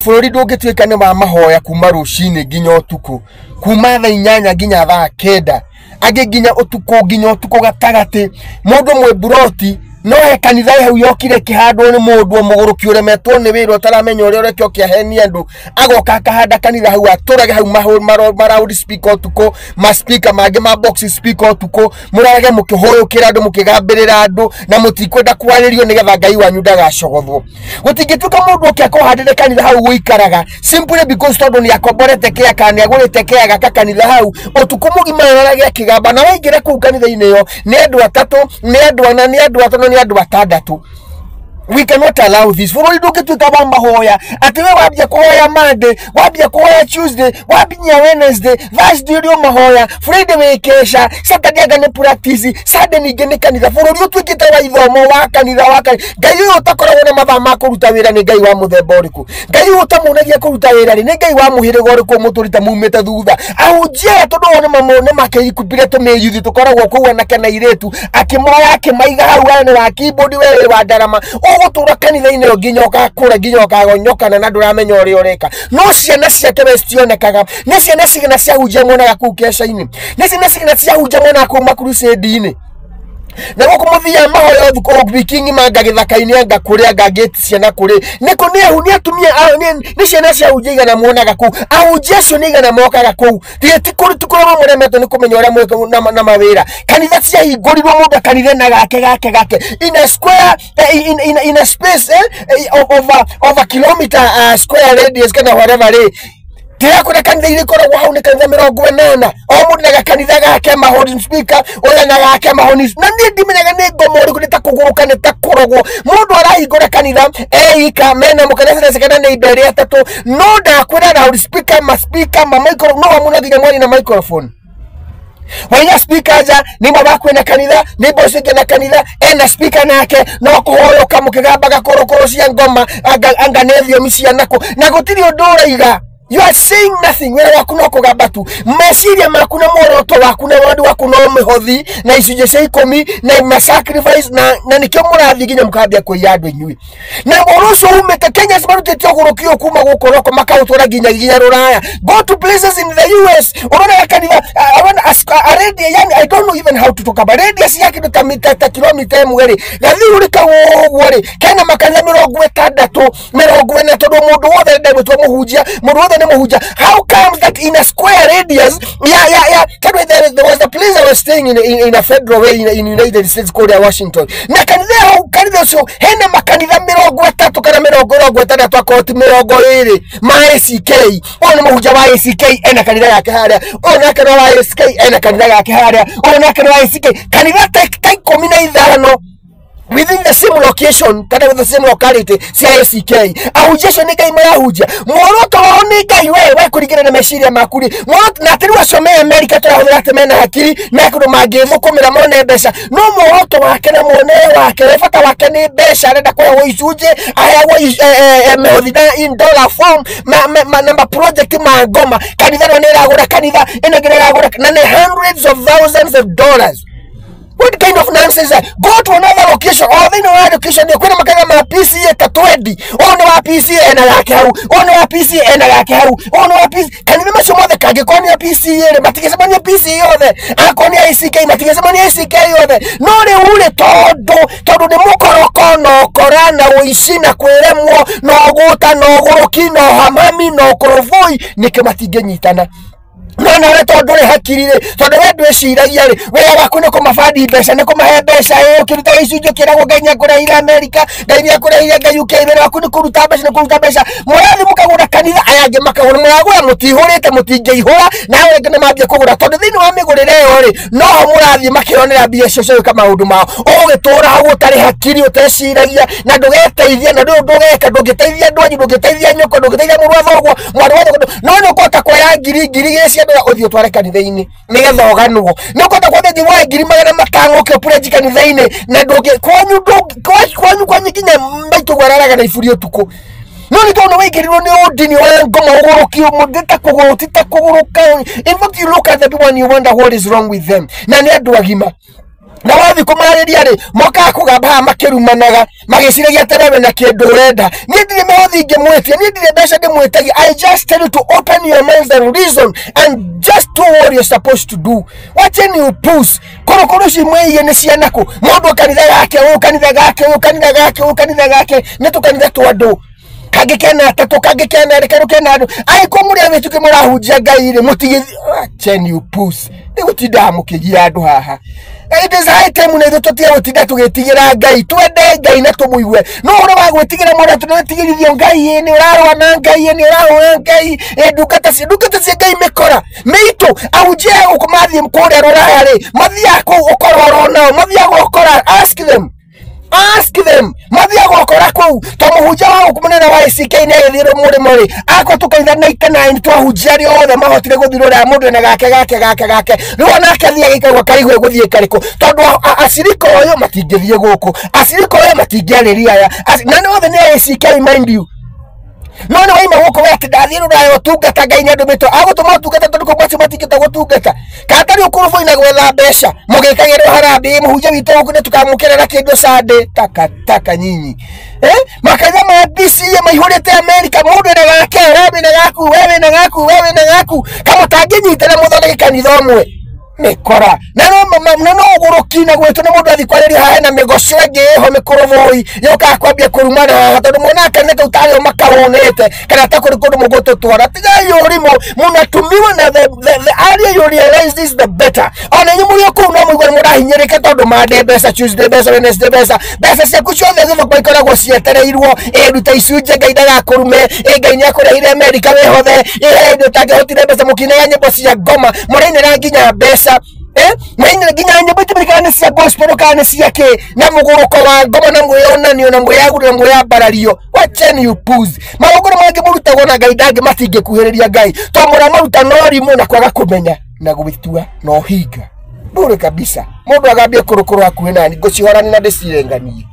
Bũrũri ndũngĩtuĩka nĩ wa mahoya kuma rũcinĩ nginya ũtukũ, kuma thaa 8 nginya thaa 9, angĩ nginya ũtukũ, nginya ũtukũ gatagatĩ. Mũndũ mwĩ mburoti no he kanitha hau yokire ĩkĩhandwo nĩ mũndũ o mũgũrũki ũremetwo nĩ wĩra ũtaramenya ũrĩa ũreka ũkĩahenia andũ, agoka akahanda kanitha hau, atũrage hau ma loud speaker ũtukũ, ma speaker mangĩ ma box speaker ũtukũ, mũrarage mũkĩhũyũkĩra andũ, mũkĩgambĩrĩra andũ, na mũtikwenda kwarĩrio nĩgetha Ngai wanyu ndagacogothwo. Gũtingĩtuĩka mũndũ oke akũhandĩre kanitha hau gũikaraga simply because tondũ nĩ akomborete kĩa kana nĩ agũrĩte kĩa agaka kanitha hau ũtukũ mũgima ararage akĩgamba, na waingĩra kũu kanitha-inĩ ĩyo nĩ andũ 3, nĩ andũ 4, nĩ andũ 5, nĩ andũ 6. We cannot allow this. Bũrũri ndũngĩtuĩka wa mahoya atĩ we wambia kũhoya Monday, wambia kũhoya Tuesday, wambinya Wednesday, Thursday ũrĩ o mahoya, Friday wĩ kesha, Saturday anga nĩ practice, Sunday ningĩ nĩ kanitha. Bũrũri ũtuĩkĩte wa ithomo, wa kanitha, wa kanitha. Ngai ũyũ ũtakoragwo na mathaa ma kũruta wĩra nĩ Ngai wa mũthemba ũrĩkũ? Ngai ũyũ ũtamuonagia kũruta wĩra rĩ, nĩ Ngai wa mũhĩrĩga ũrĩkũ mũtũrĩte mumĩte thutha? Ahunjia aya tondũ o nĩ makĩikumbire tũmĩyuthi tũkoragwo kũu anake na airĩtu, akĩmoya akĩmaiga hau, we nĩ wa keyboard, we wĩ wa ndarama, ũgũtũra kanitha-inĩ ĩyo nginya ũgakũra, nginya ũkagonyokana na ndũramenya ũrĩa ũreka. No ciana ciake we citionekaga. Nĩ ciana cigana ciahunjia mwonaga kũu keca-inĩ? Nĩ ciana cigana ciahunjia mwonaga kũu makurucĩndi-inĩ? Na gũkũ mũthiaga mahoya thukũ wiki ng'ima, anga gĩthaka-inĩ, anga kũrĩ, anga ngĩti ciana kũrĩ. Nĩkũ nĩ ahu, nĩ atumia, nĩ ciana ciahunjia igana mwonaga kũu? Ahunjia acio nĩ igana mokaga kũu. Tiga ti kũrĩ, ti kũrĩa mũremetwo nĩ kũmenya ũrĩa mwĩkaga na mawĩra. Kanitha ciahingũrirwo mũndũ kanitha na gake gake gake in a square, in a space, of a kilometer, square radius kana whatever rĩ. Ndĩrakwĩra kanitha iria ikoragwo hau nĩ kanitha 80, o mũndũ na gakanitha gake, mahoni speaker ũrĩa na gake mahoni, na niĩ ndimenyaga nĩ ngoma ũrĩkũ, nĩ ta kũgũrũka, nĩ ta kũrogwo. Mũndũ arahingũra kanitha eika mena mũkanitha kana nĩ indo ĩrĩa 3, no ndakwĩra loud speaker, ma speaker, ma micro, no amuna nginya mwari na microphone. Waiga speaker nja, nĩ ma wakwĩna kanitha, nĩ mboco ingĩ na kanitha, ena speaker nake, no kũhoyũka mũkĩgambaga kũrũkũrũ cia ngoma, anga nĩ thiomi cia nakũ, na gũtirĩ ũndũ ũraiga. You are saying nothing. Wĩra waku no kũgamba tu. Meciria maku na muoroto waku na wendi waku no mĩhothi na icunjĩ cia 10 na ma sacrifice, na nĩkĩo mũrathiĩ nginya mũkambia kũiya andũ inyuĩ. Na ũhoro ũcio umĩte Kenya, marutĩte ũgũrũki ũyũ kuma gũkũ roko makaũtwara nginya Rũraya. Go to places in the US. Ũrona kanitha, a radio, yani I don't know even how to talk about radio cia kĩndũ ta mita, ta kilomita ĩmwe rĩ, gathiũrũrĩka ũguo rĩ, kena makanitha 60, 40, tondũ mũndũ wothe arenda gwĩtwo mũhunjia, mũndũ wothe nĩ mũhunjia. How comes that in a square radius, yeah, yeah, yeah, tondũ there was a place I was staying in a federal way in United States called Washington. Na kanitha hau, kanitha ũcio hena makanitha 30 kana 60, akorwo ti 20 ma ACK. Ũyũ nĩ mũhunjia wa ACK, ena kanitha yake harĩa. Ũyũ nake nĩ wa ACK, ena kanitha yake harĩa. Ũyũ nake nĩ wa ACK. Kanitha ta 15 within the same location kana with the same locality cia ACK. Ahunjia acio nĩ Ngai marahunjia. Muoroto wao nĩ Ngai we kũringana na meciria maku rĩ. Muoroto na atĩ rĩu acio me America tũrahũthĩra atĩ mena hakiri, me kũndũ mangĩthũkũmĩra mone mbeca. No muoroto wake na muonere wake, we bata wake nĩ mbeca, arenda kũheagwo icunjĩ, aheagwo mĩhothi na in dollar form, na ma project ma ngoma. Kanitha ĩno nĩ ĩragũra kanitha, ĩno ĩngĩ nĩ ĩragũra, na nĩ hundreds of thousands of dollars. What kind of nonsense is that? Go to another location. Oh, they know where location. Kwĩna makanitha ma PCA ta 20. Ũyũ nĩ wa PCA ena yake hau. Ũyũ nĩ wa PCA ena yake hau. Ũyũ nĩ wa PCA. Kanitha macio mothe kangĩkorwo nĩ ya PCA rĩ, matingĩcemania PCA yothe. Akorwo nĩ ya ACK, matingĩcemania ACK yothe. No rĩu rĩ, tondũ nĩ mũkoroko na ũkora na ũici na kwĩremwo na ũgũta na ũgũrũki na ũhamami na ũkoroboi, nĩkĩo matingĩnyitana. No nawe tondũ ũrĩ hakiri rĩ, tondũ we ndwĩciragia rĩ, wĩra waku nĩ kũmabandi mbeca, nĩ kũmahe mbeca, ĩ, ũkĩruta gĩcunjĩ ũkĩragwo Ngai nĩakũrehire America, Ngai nĩakũrehire Ngai UK, wĩra waku nĩ kũruta mbeca, nĩ kũruta mbeca. Mũrathiĩ mũkagũra kanitha, aya angĩ makagũra, mũragũra mũtihũrĩte, mũtingĩihũra, na aya angĩ nĩmambia kũgũra, tondũ thĩinĩ wa mĩgũrĩre ĩyo rĩ, noho mũrathiĩ makĩonera mbia icio cia gwĩka maũndũ mao. Ũgũgĩtũra hau ũtarĩ hakiri, ũteciragia, na ndũgeteithia, na ndũĩ ũndũ ũgeka, ndũngĩteithia andũ anyu, ndũngĩteithia nyũkwa, ndũngĩteithia mũrũ wa thoguo, mwarĩ wa thoguo, no nĩ ũkũhota kuoya ngiri, ngiri igĩrĩ cia dola ũthiĩ ũtware kanitha-inĩ nĩgetha ũganwo. Nĩ ũkũhota kuoya ngiri woe ngiri magana matano ũke ũpurĩnji kanitha-inĩ, na ndũngĩ, kwanyu ndũngĩ, kwanyu, kwanyu nginya maitũ araraga na iburi ũtukũ. No nĩ tondũ waingĩrirwo nĩ ũndini wa ngoma, ũgũrũki, ũmũndĩ ta kũgũrũ, ti ta kũgũrũka. In fact, you look at the people and you wonder what is wrong with them. Na nĩ andũ agima. Na wathi kũmarĩria rĩ mokaga kũgamba haha makĩrumanaga magĩciragia atĩ wewe na kĩndũ ũrenda. Niĩ ndirĩ mĩhothi ingĩmwĩtia, niĩ ndirĩ mbeca ndĩmwĩtagia. I just tell you to open your minds and reason and just do what you're supposed to do. Wacheni upuzi. Korokoro ici mwĩiye nĩ cianakũ? Mũndũ kanitha gake ũyũ, kanitha gake ũyũ, kanitha gake ũyũ, kanitha gake, nĩ tũkanitha twa andũ. Kangĩ kena atatũ, kangĩ kena erĩ, kangĩ kena andũ. Angĩkorwo mũrĩ a wĩtĩkio mũrahunjia Ngai rĩ, mũtigĩ acheni upuzi. Nĩ gũtindaga mũkĩgia andũ haha. It is high time na ithuĩ tũtige gũtinda tũgĩtigĩra Ngai, twende Ngai na tũmũigue. No ũhoro wa gwĩtigĩra mũndũ atĩ nĩwetigĩrithio Ngai, ĩ nĩ ũrarũa na Ngai, ĩ nĩ ũrahũra Ngai, ĩ ndungata cia Ngai mĩkora mĩitũ. Ahunjia aya gũkũ mathiĩ kũrĩa rũraya rĩ, mathiaga kũu ũkorora nao, mathiaga ũkora, ask them, ask them, mathiaga ũkora kũu. To mũhunjia wa gũkũ mũnene wa ACK nĩ agĩthiĩ mũrĩmo rĩ, akwa tũkaitha 99 twahunjia arĩa othe mahotire gũthiĩ rũraya, mũndũ ena gake gake gake gake. Rĩu onake athiĩ agĩikagwo karigwo egũthiĩ karĩkũ, tondũ acirika ũyũ matingĩthiĩ gũkũ, acirika ũyũ matingĩarĩria aya, na nĩ othe nĩ ACK, mind you. No nĩ waima gũkũ we atĩ ndathiĩ rũraya ũtungata, Ngai nĩ andũmĩtwo agũtũma ũtungata, tondũ kũu acio matingĩhota gũtungata. Kana tarĩ ũkũrũbũi na gwetha mbeca mũgĩkagĩrwo harambee, mũhunjia witũ gũkũ nĩ tũkamũkĩra na kĩndũ Sunday. Taka taka nyinyi. Makanitha ma PCA maihũrĩte America, mũndũ ena gake, we wĩna gaku, we wĩna gaku, we wĩna gaku, kamũtangĩnyitana mũthondeke kanitha ũmwe. Mĩkora. Na no ũgũrũki na gwĩtwo nĩ mũndũ athiĩ kwarĩria haha hena mĩgoco ĩngĩ ĩho mĩkũrũbũi yũkaga kwambia kũrumana haha, tondũ muonaga kanitha kau tarĩ o makahũnĩte kana ta kũrĩ kũndũ mũgũtũtwara. Tigai ũrimũ, mũnatumiwa na the earlier you realize this the better. Ona inyuĩ mũrĩ o kũu no mũigue nĩ mũrahinyĩrĩka tondũ Monday mbeca, Tuesday mbeca, Wednesday mbeca, mbeca ciaku ciothe gĩthũkũ ikoragwo cietereirwo. Ĩ ruta icunjĩ, Ngai ndagakũrume, ĩ Ngai nĩakũrehire Amerika wĩhothe, ĩ he hĩndĩ ũtangĩhotire mbeca, mũkĩinaga nyĩmbo cia ngoma, mũrainĩra nginya mbeca. Mũrainĩra nginya nyĩmbo itimenyekaga nĩ cia gospel kana nĩ cia kĩ, na mũgũrũko wa ngoma na mwĩyonanio na mwĩyagũrĩro na mwĩyambarario. Wacheni upuzi. Magongona mangĩ mũrutagwo na Ngai ndangĩ matingĩkuhĩrĩria Ngai, tondũ mũramaruta na ũrimũ na kwaga kũmenya na gwĩtua na ũhinga. Bure kabisa. Mũndũ agambie kũrũkũrũ hakuhĩ nani, ngũcihorani na ndĩcirenganie.